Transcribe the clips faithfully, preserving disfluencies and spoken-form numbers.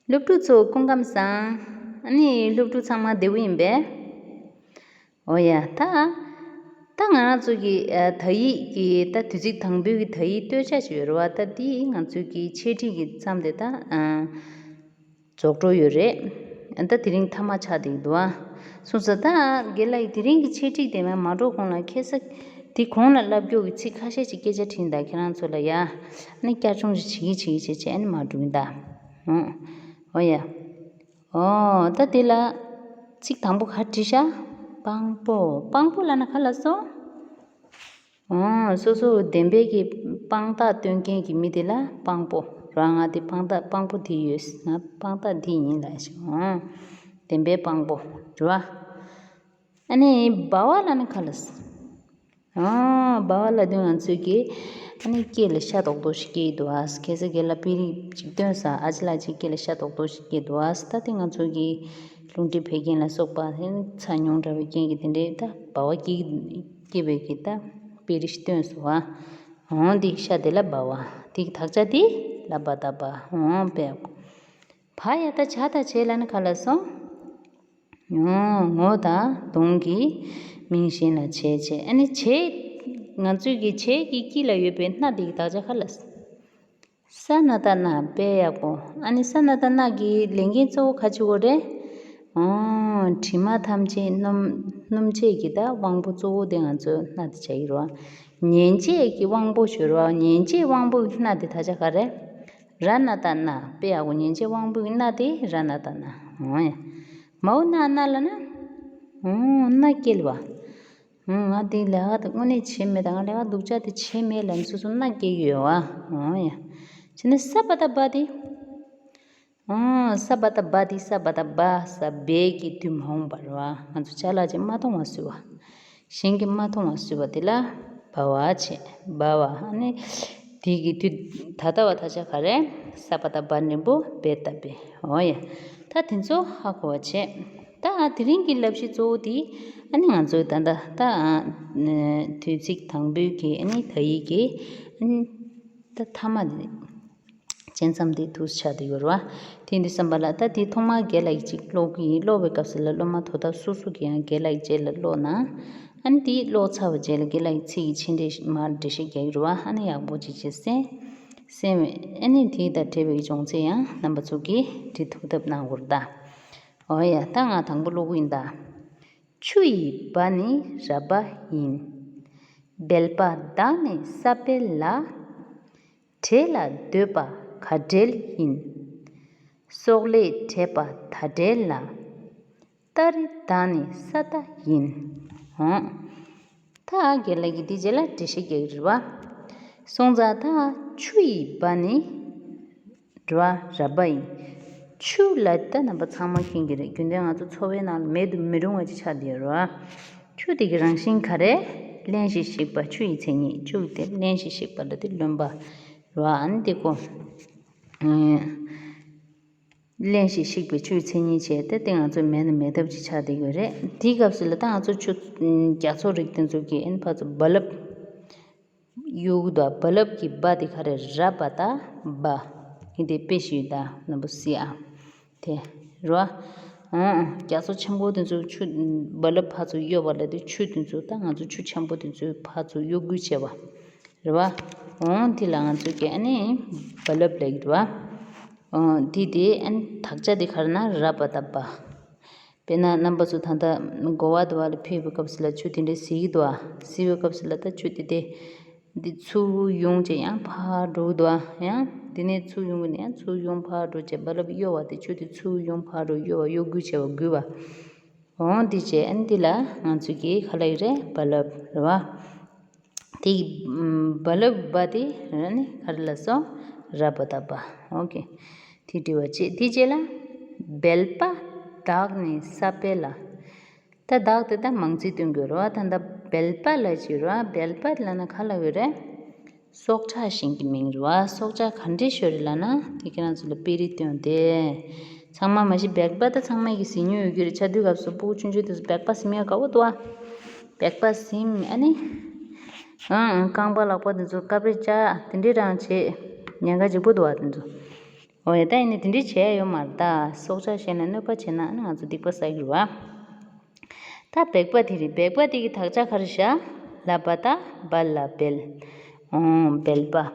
སློབ་ཕྲུག་ཚོ་སྐུ་ཁམས་བཟང་། ཨ་ནི་སློབ་ཕྲུག་ཚང་མ་བདེ་པོ་ཡིན་པས། འོ་ཡ། ད་ད་ང་རང་ཚོ་གི་ཨ་དག་ཡིག་གི་ད་དུས་ཚིགས་དང་པོའི་གི་དག་ཡིག་སྟོད་ཆ་ཞིག་ཡོད་རེད་བ། ད་འདི་ང་ཚོའི་གི་འཆད་ཁྲིད་ཀྱི་མཚམས་དེ་ད་ཨ་རྫོགས་འགྲོ་ཡོད་རེད། ད་དེ་རིང་མཐའ་མ་ཆགས་བསྡད་ཀྱི་འདུག་ཨ། སོང་ཙང་ད་རྒན་ལགས་ཀྱིས་དེ་རིང་གི་འཆད་ཁྲིད་དེ་མ་མ་འགྲོ་གོང་ལ་ཁ་སང་དེ་གོང་ལ་བསླབ་རྒྱུ་གི་ཚིག་ཁ་ཤས་ཅིག་སྐད་ཆ་དྲིས་ད་ཁྱེད་རང་ཚོ་ལ་ཡ། ཨ་ནི་བསྐྱར་སྦྱོང་ཅིག་བྱེད་ཀྱི་བྱེད་ཀྱི་བྱེད་བྱེད་ཨ་ནི་མ་འགྲོ་གི་ད། འོ་ཡ། འོ་ད་དེ་ལ་ཚིག་དང་པོ་ག་བྲིས་ཤག་དཔང་པོ། དཔང་པོ་ལབ་ན་ག་ལབ་སོང་། འོ་སོ་སོ་བདེན་པའི་གི་དཔང་རྟགས་སྟོན་མཁན་གྱི་མི་དེ་ལ་དཔང་པོ། རང་ང་དེ་དཔང་རྟགས་དཔང་པོ་དེ་ཡོད་ཟེར་ན་དཔང་རྟགས་འདི་ཡིན་ལབ་ཤག་འོ་བདེན་པའི་དཔང་པོ་རེད་བ། ཨ་ནི་སྦ་བ་ལབ་ན་ག་ལབ་སོང་། ཨ། སྦ་བ་ལབ་དུས་ང་ཚོས་ཀྱིས་ཨ་ནི་སྐེ་ལ་ཤ་རྡོག་རྡོག་ཞིག་སྐྱེ་ཡི་འདུག་ཨ། ཁ་སང་རྒན་ལགས་དཔེ་རིས་ཅིག་སྟོན་ས། ཨ་ཅེ་ལགས་ཅིག་སྐེ་ལ་ཤ་རྡོག་རྡོག་ཞིག་སྐྱེ་འདུག་ཨ། ད་དེ་ང་ཚོ་གི་རླུང་མཁྲིས་བད་ཀན་ལ་སོགས་པ་ཨ་ནི་ཚ་མྱོང་འདྲ་བའི་རྐྱེན་གྱིས་དེ་འདྲའི་ད་སྦ་བ་སྐྱེ་སྐྱེ་བའི་གི་ད་དཔེ་རིས་ཤིག་སྟོན་སོང་ཨ། འོ་འདི་ཤ་དེ་ལ་སྦ་བ། དེ་གི་དག་ཆ་དེ་ལ་བ་ད་བ། འོ་བས། བ་ཡ། ད་བྱ་དང་བྱེད་ལབ་ན་ག་ལབ་སོང་། ངོ་། ངོ་དང་གདོང་གི་མིང་གཞན་ལ་བྱེད་བྱེད། ཨ་ནི་བྱེད། ང་ཚོའི་གི་བྱེད་ཀྱི་དཀྱིལ་ལ་ཡོད་པའི་སྣ་དེ་གི་དག་ཆ་ག་ལབ། ས་ན་བཏགས་སྣ། དཔེ་ཡག་པོ། ཨ་ནི་ས་ན་བཏགས་སྣ་གི་ལས་འགན་གཙོ་བོ་ག་བྱེད་དགོས་རེད། ཨོ། དྲི་མ་ཐམས་ཅད་སྣོམ། སྣོམ་བྱེད་ཀྱི་ད་དབང་པོ་གཙོ་བོ་དེ་ང་ཚོས་སྣ་དེ་བྱ་ཡི་རོ། ཉེན་བྱེད་ཀྱི་དབང་པོ་ཞུ་རོ། ཉེན་བྱེད་དབང་པོ་གི་སྣ་དེ་དག་ཆ་ག་རེ། ར་ན་བཏགས་རྣ། དཔེ་ཡག་པོ། ཉེན་བྱེད་དབང་པོ་གི་རྣ་དེ་ར་ན་བཏགས་རྣ། འོ་ཡ། མའོ་ན་ན་ལབ་ན། འོ་རྣ་སྐྱེལ་བ། འོ་ང་དེ་ལས་ཀ་དེ་དངོས་གནས་བྱེད་མེད། ད་ང་ལས་ཀ་སྡུག་ཅག་དེ་བྱེད་མེད་ལབ་ནས་སོ་སོ་རྣ་སྐྱེལ་གྱི་ཡོད་བ། འོ་ཡ། བྱས་ན་ས་བ་ད་བ་དེ། འོ་ས་བ་ད་བ་དེ། ས་བ་ད་བ། ས་བའི་གི་དུས་མ་འོངས་པ་རེད་བ། ང་ཚོ་ཅ་ལག་ཅིག་མ་མཐོང་བ་བཟོས་པ། གཞན་གྱིས་མ་མཐོང་བ་བཟོས་པ་དེ་ལ་སྦ་བ་བྱེད། སྦ་བ། ཨ་ནི་དེ་གི་དུས་ད་ལྟ་བ་དག་ཆ་ག་རེ། ས་བ་ད་བ་འགྲེང་བུ་བེ་ད་བེ། འོ་ཡ། ད་དེ་ཚོ་ཧ་གོ་བ་བྱེད། ད་དེ་རིང་གི་བསླབ་གཞི་གཙོ་བོ་དེ་ཨ་ནི་ང་ཚོའི་ད་ལྟ་ད་དུས་ཚིགས་དང་པོའི་གི་ཨ་ནི་དག་ཡིག་གི་ཨ་ནི་ད་མཐའ་མ་དེ། བཅད་མཚམས་དེ་འདུག་སེ་ཆགས་བསྡད་ཡོད་རེད་བ། དེ་འདི་བསམ་པ་ལ་ད་དེ་ཐོག་མར་རྒན་ལགས་ཀྱིས་ཅིག་ཀློག་གི་ཡིན། ཀློག་པའི་སྐབས་སུ་ལ་སློབ་མ་དོ་བདག་སོ་སོ་གིས་ཡང་རྒན་ལགས་ཀྱི་རྗེས་ལ་ཀློག་ན། ཨ་ནི་དེ་ཀློག་ཚར་བའི་རྗེས་ལ་རྒན་ལགས་ཀྱིས་ཚིག་གི་མཆན་འགྲེལ་མར་འགྲེལ་བཤད་རྒྱག་གི་རེད་བ། ཨ་ནི་ཡག་པོ་ཅིག་བྱས་གསན། གསན་བས་ཨ་ནི་དེ་དང་འབྲེལ་བའི་སྦྱོང་ཚིག་ཡང་རྣམ་པ་ཚོ་གིས་འབྲི་ཐུབ་ཐབས་གནང་དགོས་རེད་ད། འོ་ཡ། ད་ང་དང་པོ་ཀློག་གི་ཡིན་ད། ཆུ་ཡི་སྦ་ནི་ར་སྦ་ཡིན། སྦལ་པ་བདག་ནི་ས་སྦལ་ལ། བྲེ་ལ་འདོད་པ་ག་བྲེལ་ཡིན། སོག་ལེ་བྲེག་པ་ད་བྲེལ་ལ། སྟ་རེ་བདག་ནི་ས་སྟ་ཡིན། འོང་། ད་རྒན་ལགས་ཀྱིས་འདི་རྗེས་ལ་འགྲེལ་བཤད་རྒྱག་གི་རེད་བ། སོང་ཙང་ད་ཆུ་ཡི་སྦ་ནི་ར་སྦ་ཡིན། ཆུ་ལ་ད་རྣམ་པ་ཚང་མ་མཁྱེན་གྱི་རེད། རྒྱུན་ལྡན་ང་ཚོ་འཚོ་བའི་ནང་ལ་མེད་དུ་མི་རུང་བ་ཅིག་ཆགས་བསྡད་ཡོད་རེད་བ། ཆུ་དེ་གི་རང་བཞིན་ག་རེ། རླན་ཞིང་གཤེར་བ་ཆུ་ཡི་མཚན་ཉིད། ཆུ་དེ་རླན་ཞིང་གཤེར་བ་ལ་དེ་རློན་པ་རེད་བ། ཨ་ནི་དེ་ཀོ། རླན་ཞིང་གཤེར་བའི་ཆུའི་མཚན་ཉིད་བྱས་ཏེ་དེ་ང་ཚོ་མེད་ན་མེད་ཐབས་ཅིག་ཆགས་བསྡད་ཡོད་རེད། དེའི་སྐབས་སུ་ལ་ད་ང་ཚོ་ཆུ་རྒྱ་མཚོ་རིགས་དེ་ཚོ་གི་ཨེ་ནི་ཕར་ཚུར་རྦ་རླབས་གཡོ་གི་འདུག་རྦ་རླབས་ཀྱི་སྦ་དེ་ག་རེ། ར་བ་ད་སྦ། ཡིན་ཏེ་དཔེ་ཞིག་ད་རྣམ་པ་སི་ཨ། དེ་རོ། འོང་། རྒྱ་མཚོ་ཆེན་པོ་དེ་ཚོ་ཆུ་རྦ་རླབས་ཕར་ཚུར་གཡོ་བ་ལ་དེ་ཆུ་དེ་ཚོ་ད་ང་ཚོ་ཆུ་ཆེན་པོ་དེ་ཚོས་ཕར་ཚུར་གཡོ་འགུལ་བྱས་པ། རེད་བ། འོང་། དེ་ལ་ང་ཚོས་ཀྱི་ཨ་ནི་རྦ་རླབས་ལབ་ཀྱི་རེད་བ། འོང་། དེ་དེ་ཨ་ནི་དག་ཆ་དེ་ག་རེ་ན་ར་བ་ད་བ། དཔེར་ན་རྣམ་པ་ཚོ་ད་ལྟ་དགོ་བ་དུ་བ་ལ་ཕེབས་པའི་སྐབས་སུ་ལ་ཆུ་དེ་འདྲའི་བཟི་གི་འདུག་བ། བཟི་བའི་སྐབས་སུ་ལ་ད་ཆུ་དེ་དེ་འདི་ཚུར་ཡོང་བྱས་ཡང་ཕར་འགྲོ་གི་འདུག་བ། ཡང་དེ་ནས་ཚུར་ཡོང་གི་ནས་ཡང་ཚུར་ཡོང་ཕར་འགྲོ་བྱས་རྦ་རླབས་གཡོ་བ་དེ་ཆུ་དེ་ཚུར་ཡོང་ཕར་འགྲོ་གཡོ་བ་གཡོ་འགུལ་བྱས་པ་འགུལ་བ། འོང་། དེ་བྱས་ཨ་ནི་འདི་ལ་ང་ཚོས་ཀྱི་ག་ལབ་ཀྱི་རེད། རྦ་རླབས་རེད་བ། དེ་རྦ་རླབས་སྦ་དེ་ཨ་ནི་ག་རེ་ལབ་སོང་། ར་བ་ད་བ། ཨོ་ཀེ། དེ་འབྲི་བ་བྱེད། དེ་རྗེས་ལ་སྦལ་པ་བདག་ནི་ས་སྦལ་ལ། ད་བདག་དེ་ད་མང་ཚིག་སྟོན་དགོས་རེད་བ། ད་ད་སྦལ་པ་ལབ་ཀྱི་རེད་བ། སྦལ་པ་ལབ་ན་ག་ལབ་ཀྱི་རེད། སྲོག་ཆགས་ཤིག་གི་མིང་རེད་བ། སྲོག་ཆགས་ག་འདྲས་ཤོད་རེད་ལབ་ན་དེ་ཁྱེད་རང་ཚོ་ལ་དཔེ་རིས་སྟོན་ཏེ། ཚང་མ་མ་གཞི་སྦལ་པ་ད་ཚང་མ་གིས་གཟིགས་མྱོང་ཡོད་རྒྱུ་རེད། ཆ་དུས་སྐབས་སུ་སྤུ་གུ་ཆུང་ཆུང་དེ་ཚོ་སྦལ་པ་གཟིགས་མྱོང་དགའ་པོ་འདུག་བ། སྦལ་པ་གཟིགས་ཨ་ནི། ཨང་། རྐང་པ་ལག་པ་དེ་ཚོ་དཀར་པོ་བཅག་དེ་འདྲས་རང་བྱེད། ཉེན་ཁ་ལྗིད་པོ་འདུག་བ་དེ་ཚོ། འོ་ཡ། ད་ཡིན་ནའི་དེ་འདྲའི་བྱས་ཡོད་མ་རེད་ད། སྲོག་ཆགས་གཞན་ལ་གནོད་པ་བྱས་ན་ཨ་ནི་ང་ཚོ་སྡིག་པ་བསགས་ཀྱི་རེད་བ། ད་སྦལ་པ་དེ་རེད། སྦལ་པ་དེ་གི་དག་ཆ་ག་རེ་བཞག་ལ་བ་ད་སྦ་ལ་སྦལ། ཨོ་སྦལ་པ།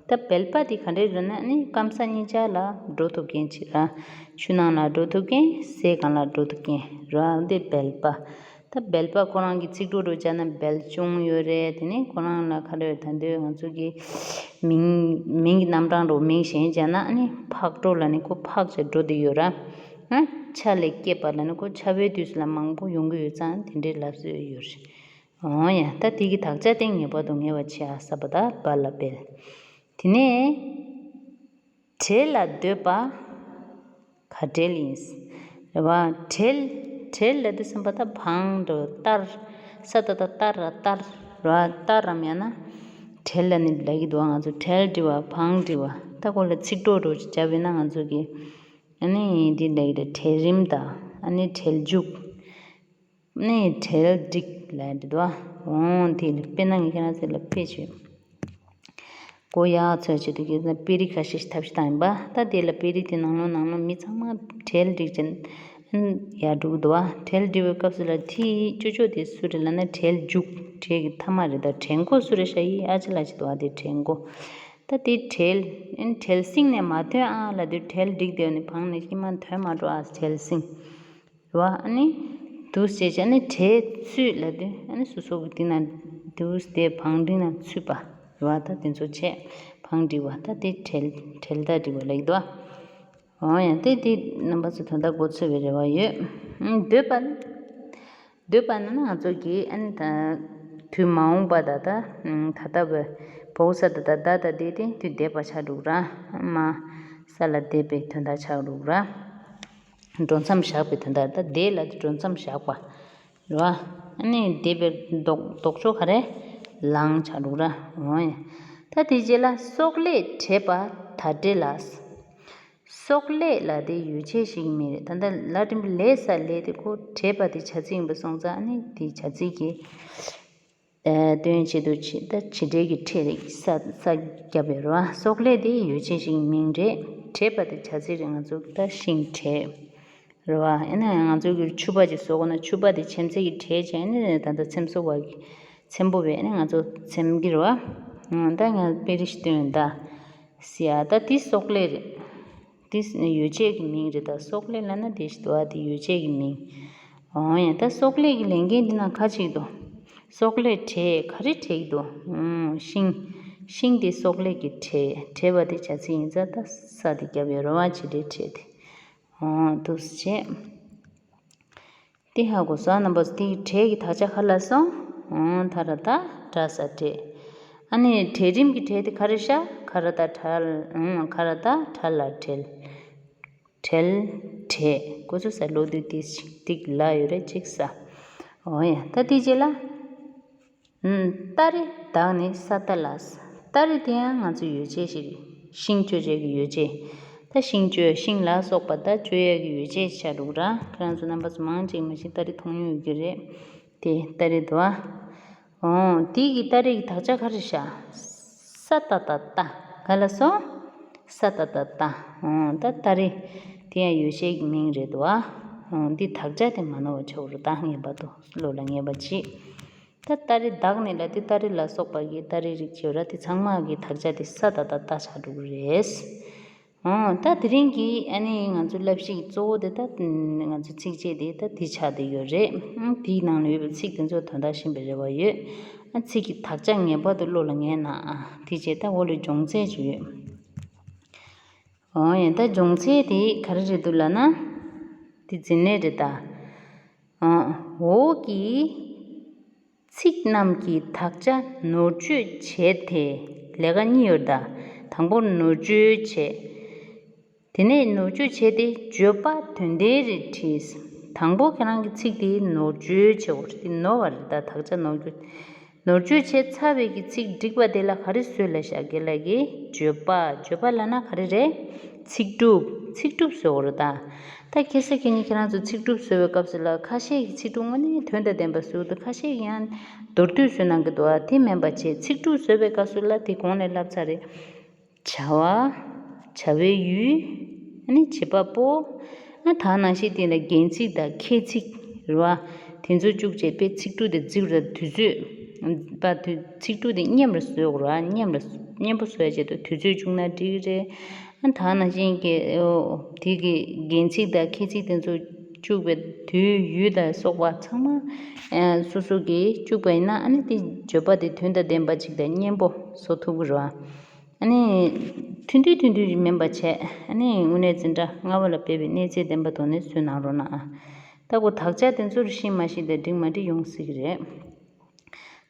ད་སྦལ་པ་དེ་ག་འདྲས་རེད་ན་ཨ་ནི་སྐམ་ས་གཉིས་ཆར་ལ་འགྲོ་ཐུབ་མཁན་ཅིག་ར། ཆུ་ནང་ལ་འགྲོ་ཐུབ་མཁན། ཟས་སྒང་ལ་འགྲོ་ཐུབ་མཁན་ར། འདི་སྦལ་པ། ད་སྦལ་པ་ཁོ་རང་གི་ཚིག་གྲོགས་འགྲོ་བྱས་ན་སྦལ་ཅུང་ཡོད་རེད། དེ་ནས་ཁོ་རང་ལ་ག་རེ་ཡོད། ད་འདོད་ང་ཚོ་གི་མིང་མིང་གི་རྣམ་གྲངས་འགྲོ་མིང་གཞན་བྱས་ན་ཨ་ནི་ཕག་གྲོགས་ལ་ནི་ཁོ་ཕག་ཅེས་འགྲོ་དེ་ཡོད་ར། ཨ་ཆ་ལས་སྐྱེས་པ་ལ་ནི་ཁོ་ཆ་བའི་དུས་སུ་ལ་མང་པོ་ཡོང་གི་ཡོད་ཙང་དེ་འདྲའི་ལབ་སྲོལ་ཡོད་རེད། འོ་ཡ། ད་དེ་གི་དག་ཆ་དེ་ངེས་པར་དུ་ངེས་པ་བྱེད་ཨ་ས་པ་ད་སྦ་ལ་སྦལ། དེ་ནས། བྲེལ་ལ་སྡོད་པ་ག་བྲེལ་ཡིན། རེད་བ། བྲེལ། བྲེལ་ལ་དུས་ཙམ་པ་ད་བང་འགྲོ་སྟར། ས་ད་ད་སྟར་ར་སྟར་ར་སྟར་རམ་ཡང་ན། བྲེལ་ལ་ནི་ལབ་ཀྱི་འདུག་ང་ཚོ་བྲེལ་འབྲི་བ་བང་འབྲི་བ། ད་ཁོ་ལ་ཚིག་གྲོགས་འགྲོ་ཅིག་བྱ་བས་ན་ང་ཚོ་གི་ཨ་ནི་འདི་ལབ་ཀྱི་རེད། བྲེལ་རིམ་དང་ཨ་ནི་བྲེལ་འཇུག་ནས་བྲེལ་འགྲིག་ལབ་འདི་འདུག་ཨ། འོང་དེ་ལ་དཔེར་ན་ངས་ཁྱེད་རང་ཚོ་ལ་དཔེ་བྱས། མགོ་ཡག་ཚོད་བྱེད་དུ་གི་དཔེ་རིས་ཁ་ཤས་ཤིག་ཐབས་ཤེས་བཏང་ཡིན་པ། ད་དེ་ལ་དཔེ་རིས་དེ་ནང་ལོགས་ནང་ལོགས་མི་ཚང་མ་བྲེལ་འགྲིག་ཅན་ཡར་འགྲོ་གི་འདུག་ཨ། བྲེལ་འགྲིག་པའི་སྐབས་སུ་ལ་ཐིག་ཅོ་ཅོ་དེ་སུ་རེད་ལབ་ན་བྲེལ་འཇུག་བྲེལ་གི་ཐ་མ་རེད། ད་བྲེལ་འགོ་སུ་རེད་ཤ་ཡི་ཨ་ཅེ་ལ་ཅི་འདུག་ཨ། དེ་བྲེལ་འགོ། ད་དེ་བྲེལ་ཨ་ནི་བྲེལ་ཟིང་ནས་མ་ཐོན་ཨ་ལབ་དུས་བྲེལ་འགྲིག་དེ་ནི་བང་ནས་ཀྱི་མ་ཐོན་མ་འགྲོ་ཨ། བྲེལ་ཟིང་། རེད་བ། ཨ་ནི་དུས་བྱས་བྱས་ནས་བྲེལ་ཚུད་ལབ་དུས་ཨ་ནི་སོ་སོ་གི་འདི་ན་དུས་དེ་བང་འགྲིག་ན་ཚུད་པ་རེད་བ། ད་དེ་ཚོ་བྱས་བང་འགྲིག་པ། ད་དེ་བྲེལ་བྲེལ་ཟླ་འགྲིག་པ་ལབ་ཀྱི་འདུག་བ། འོ་ཡ། དེ་དེ་རྣམ་པ་ཚོ་དོན་དག་གོ་ཚོད་པའི་རེ་བ་ཡོད། ཨ་སྡོད་པ་ནི། སྡོད་པ་ནི་ང་ཚོ་གི་ཨ་ནི་ད་དུས་མ་འོངས་པ་ད་ད་ད་ལྟ་བའི་བོག་ས་ད་ད་ད་ད་དེ་དེ་དུས་འདས་པ་ཆགས་འགྲོ་ར། མ་ས་ལ་འདས་པའི་དོན་དག་ཆགས་འགྲོ་ར། འགྲོ་མཚམས་བཞག་པའི་དོན་དག་ད་འདས་ལ་འགྲོ་མཚམས་བཞག་པ་རེད་བ། ཨ་ནི་འདས་པའི་ལྡོག་ལྡོག་ཕྱོགས་ག་རེ་ལངས་ཆགས་འགྲོ་ར། འོ་ཡ། ད་དེ་རྗེས་ལ་སྲོག་ལས་བྲེལ་བ་ད་བྲེལ་ལ། སྲོག་ལས་ལ་དེ་ཡོ་བྱད་ཞིག་མིང་རེད། ད་ལྟ་ལ་འགྲེང་བུ་ལས་ས་ལས་དེ་ཁོ་བྲེལ་བ་དེ་བྱ་ཚིག་ཡིན་པ་སོང་ཙང་ཨ་ནི་དེ་བྱ་ཚིག་གི་ཨ་སྟོན་བྱེད་དུ་བྱེད་ད་བྱེད་འབྲེལ་གྱི་ཕྲད་རེད། ས་ས་རྒྱབ་ཡོད་རེད་བ། སྲོག་ལས་དེ་ཡོ་བྱད་ཞིག་མིང་རེད། བྲེལ་བ་དེ་བྱ་ཚིག་རེད། ང་ཚོ་གི་ད་ཤིང་བྲེལ་རེད་བ། ཨ་ནི་ང་ཚོ་གི་ཕྱུ་པ་ཅིག་བཟོ་དགོས་ན་ཕྱུ་པ་དེ་ཆེམ་ཚད་ཀྱི་བྲེལ་བྱས་ནས་ད་ལྟ་ཚེམ་བཟོ་བ་གི་ཚེམ་པོ་བས་ཨ་ནི་ང་ཚོ་ཚེམ་གི་རེད་བ། ད་ང་དཔེ་རིས་ཤིག་སྟོན་ད་སི་ཨ། ད་དེ་སྲོག་ལས་རེད། དེ་ཡོ་བྱད་ཀྱི་མིང་རེད། ད་སྲོག་ལས་ལབ་ན་དེ་ཞིག་འདུག་ཨ། དེ་ཡོ་བྱད་ཀྱི་མིང་། འོ་ཡ། ད་སྲོག་ལས་ཀྱི་ལས་འགན་འདི་ན་ཁ་ཅིག་འདུག་སྲོག་ལས་བྲེལ་ག་རེ་བྲེལ་གྱི་འདུག་ཨུམ། ཤིང་། ཤིང་དེ་སྲོག་ལས་ཀྱི་བྲེལ་བྲེལ་བ་དེ་བྱ་ཚིག་ཡིན་ཙང་ད་ས་དེ་རྒྱབ་ཡོད་རེད་བ། བྱེད་འབྲེལ་བྲེལ་དེ། འོ་འདུག་སེ་བྱས། དེ་ཧ་གོ་སོང་། རྣམ་པ་ཚོ་དེ་གི་བྲེལ་གྱི་དག་ཆ་ག་ལ་སོང་། འོང་ཐ་ར་ད་དྲ་ས་བྲེལ། ཨ་ནི་བྲེལ་རིམ་གྱི་བྲེལ་དེ་ག་རེ་ཤ། ཁ་ར་ད་དྲ་ལ་འོང་། ཁ་ར་ད་དྲ་ལ་བྲེལ། བྲེལ་བྲེལ་གོ་ཚོད་ས་ལོ་དུས་དེ་ཞིག་ཏིག་ལ་ཡོད་རེད་ཅིག་ས། འོ་ཡ། ད་དེ་རྗེས་ལ། སྟ་རེ་བདག་ནི་ས་རྟ་ལ། སྟ་རེ་དེ་ཡང་ང་ཚོ་ཡོ་བྱད་ཞིག་རེད། ཤིང་གཅོད་བྱེད་ཀྱི་ཡོ་བྱད། ད་ཤིང་གཅོད་ཤིང་ལ་སོགས་པ་ད་གཅོད་ཡས་ཀྱི་ཡོ་བྱད་ཆགས་འདུག་ར། ཁྱེད་རང་ཚོ་རྣམ་པ་ཚོ་མང་ཆེ་མ་ཤེས་སྟ་རེ་མཐོང་མྱོང་ཡོད་ཀྱི་རེད། དེ་སྟ་རེ་འདུག་ཨ། འོ་དེ་གི་སྟ་རེ་གི་དག་ཆ་ག་རེ་ཤ། ས་ཏ་ཏ་སྟ། ག་ལ་སོ། ས་ཏ་ཏ་སྟ། འོ་ད་སྟ་རེ་དེ་ཡང་ཡོ་བྱད་ཀྱི་མིང་རེད་འདུག་ཨ། འོ་འདི་དག་ཆ་དེ་མ་ནོར་བ་བྱའོ་ར། ད་ངེས་པར་དུ་བློ་ལ་ངེས་པ་བྱེད། ད་སྟ་རེ་བདག་ནི་ལ་དེ་སྟ་རེ་ལ་སོགས་པ་གི་སྟ་རེ་རིགས་བྱེད་ར། དེ་ཚང་མ་གི་དག་ཆ་དེ་ས་ཏ་ཏ་སྟ་ཆགས་འགྲོ་གི་རེད། འོ་ད་དེ་རིང་གི་ཨ་ནི་ང་ཚོ་བསླབ་གཞི་གི་གཙོ་བོ་དེ་ད་ང་ཚོ་ཚིགས་བཅད་དེ་ད་དེ་ཆགས་བསྡད་ཡོད་རེད། ཨང་དེའི་ནང་ལ་ཡོད་པའི་ཚིག་དེ་ཚོ་དོན་དག་ཤེས་པའི་རེ་བ་ཡོད། ཨ་ཚིག་གི་དག་ཆ་ངེས་པར་དུ་བློ་ལ་ངེས་ན་ཨ་དེ་བྱས་ད་འོ་ལོ་སྦྱོང་ཚད་ཅིག་ཡོད། འོ་ཡ། ད་སྦྱོང་ཚད་དེ་ག་རེ་རེད་འདུག་ལབ་ན། དེ་འཛིན་གནས་རེད་ད། འོ་འོག་གི་ཚིག་རྣམས་ཀྱི་དག་ཆ་ནོར་བཅོས་བྱས་ཏེ་ལས་ཀ་གཉིས་ཡོད་ད། དང་པོ་ནོར་བཅོས་བྱས། དེ་ནས་ནོར་བཅོས་བྱས་ཏེ་བརྗོད་པ་དོན་ལྡན་རེ་བྲིས། དང་པོ་ཁྱེད་རང་གི་ཚིག་དེ་ནོར་བཅོས་བྱེད་དགོས་རེད། དེ་ནོར་བ་རེད་ད། དག་ཆ་ནོར་རྒྱུ། ནོར་བཅོས་བྱས་ཚར་བའི་གི་ཚིག་འགྲིག་པ་དེ་ལ་ག་རེ་བཟོས་ལབ་ཤག་རྒན་ལགས་ཀྱིས་བརྗོད་པ། བརྗོད་པ་ལབ་ན་ག་རེ་རེད། ཚིག་གྲུབ། ཚིག་གྲུབ་བཟོ་དགོས་རེད་ད། ད་ཁ་སང་ཁ་ཉིན་ཁྱེད་རང་ཚོ་ཚིག་གྲུབ་བཟོ་བའི་སྐབས་སུ་ལ་ཁ་ཤས་ཀྱིས་ཚིག་གྲུབ་དངོས་གནས་དོན་དང་ལྡན་པ་བཟོ་འདུག་ཁ་ཤས་ཀྱིས་ཡང་མདོར་བསྡུས་བཟོས་གནང་གི་འདུག་ཨ་དེ་མིན་པ་བྱས་ཚིག་གྲུབ་བཟོ་བའི་སྐབས་སུ་ལ་དེ་གོང་ནས་ལབ་ཚར་རེད། བྱ་བ། བྱ་བའི་ཡུལ། ཨ་ནི་བྱེད་པ་པོ། ཨ་ད་ནང་བཞིན་དེ་ལ་རྒྱན་ཚིག་དང་ཁྱད་ཚིག་རེད་བ། དེ་ཚོ་བཅུག་བྱས་པའི་ཚིག་འབྲུ་དེ་བརྗེ་རུ་དུས་ཚོད་པ་དུས་ཚིག་འབྲུ་དེ་མཉམ་རུ་བཟོས་དགོས་རེད་བ། མཉམ་རུ་མཉམ་པོ་བཟོས་བྱས་དུས་ཚོད་བཅུག་ན་འགྲིག་གི་རེད། ཨ་ད་ནང་བཞིན་གྱི་ཨོ་དེ་གི་རྒྱན་ཚིག་དང་ཁྱད་ཚིག་དེ་ཚོ་བཅུག་པའི་དུས་ཡུལ་དང་སོགས་པ་ཚང་མ་ཨ་སོ་སོ་གིས་བཅུག་པ་ཡིན་ན། ཨ་ནི་དེ་བརྗོད་པ་དེ་དོན་དང་ལྡན་པ་ཅིག་དང་སྙན་པོ་བཟོ་ཐུབ་ཀྱི་རེད་བ། ཨ་ནི། ཐུང་ཐུང་ཐུང་ཐུང་ཞིག་མིན་པ་བྱས། ཨ་ནི་དངོས་གནས་འཛིན་གྲྭ་ལྔ་པ་ལ་ཕེབས་པའི་གནས་ཚད་ལྡན་པ་ཐོག་ནས་བཟོས་གནང་རོགས་གནང་ཨ། ད་ཁོ་དག་ཆ་དེ་ཚོར་ཤེས་མ་ཤེས་དེ་འགྲིག་མ་འགྲིག་ཡོང་སྲིད་ཀྱི་རེད།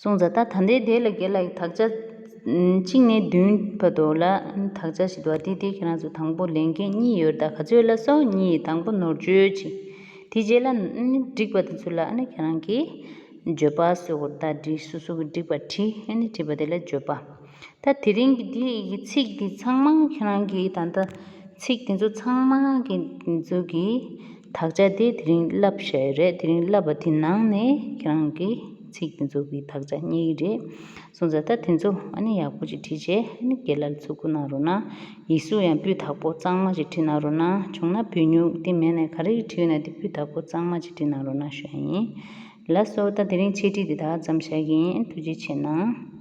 སོང་ཙང་ད་ད་ལྟའི་དེ་ལ་རྒན་ལགས་ཀྱིས་དག་ཆ་གཅིག་ནས་བདུན་བར་དུ་ལ་དག་ཆ་ཞིག་འདུག་བ། དེ་དེ་ཁྱེད་རང་ཚོ་དང་པོ་ལས་འགན་གཉིས་ཡོད་རེད། ད་ག་ཚོད་ལ་སོགས་གཉིས། དང་པོ་ནོར་བཅོས་བྱེད། དེ་རྗེས་ལ་ཨ་ནི་འགྲིག་པ་དེ་ཚོ་ལ་ཨ་ནི་ཁྱེད་རང་གིས་བརྗོད་པ་བཟོ་དགོས། ད་འགྲིག་སོ་སོ་གི་འགྲིག་པ་བྲིས། ཨ་ནི་བྲིས་པ་དེ་ལ་བརྗོད་པ། ད་དེ་རིང་གི་འདི་ཡི་ཚིག་འདི་ཚང་མ་ཁྱེད་རང་གིས་ད་ལྟ་ཚིག་འདི་ཚོ་ཚང་མ་གི་འདི་ཚོ་གི་དག་ཆ་དེ་དེ་རིང་བསླབས་བཞག་ཡོད་རེད། དེ་རིང་བསླབས་པ་དེ་ནང་ནས་ཁྱེད་རང་གིས་ཚིག་འདི་ཚོ་གི་དག་ཆ་རྙེད་ཀྱི་རེད། སོང་ཙང་ད་དེ་ཚོ་ཨ་ནི་ཡག་པོ་ཅིག་བྲིས་བྱས་ཨ་ནི་རྒན་ལགས་ལ་ཚུར་བསྐུར་གནང་རོགས་གནང་། ཡིག་གཟུགས་ཡང་སྤུས་དག་པོ་གཙང་མ་ཅིག་བྲིས་གནང་རོགས་གནང་། བྱུང་ན་བོད་སྨྱུག་དེ་མེད་ན་ག་རེ་བྲིས་ཡོད་ན་དེ་སྤུས་དག་པོ་གཙང་མ་ཅིག་བྲིས་གནང་རོགས་གནང་ཞུ་ཡ་ཡིན། ལགས་སོ། ད་དེ་རིང་འཆད་ཁྲིད་འདི་ད་ག་ཙམ་བཞག་གི་ཡིན། ཐུགས་རྗེ་ཆེ་གནང་།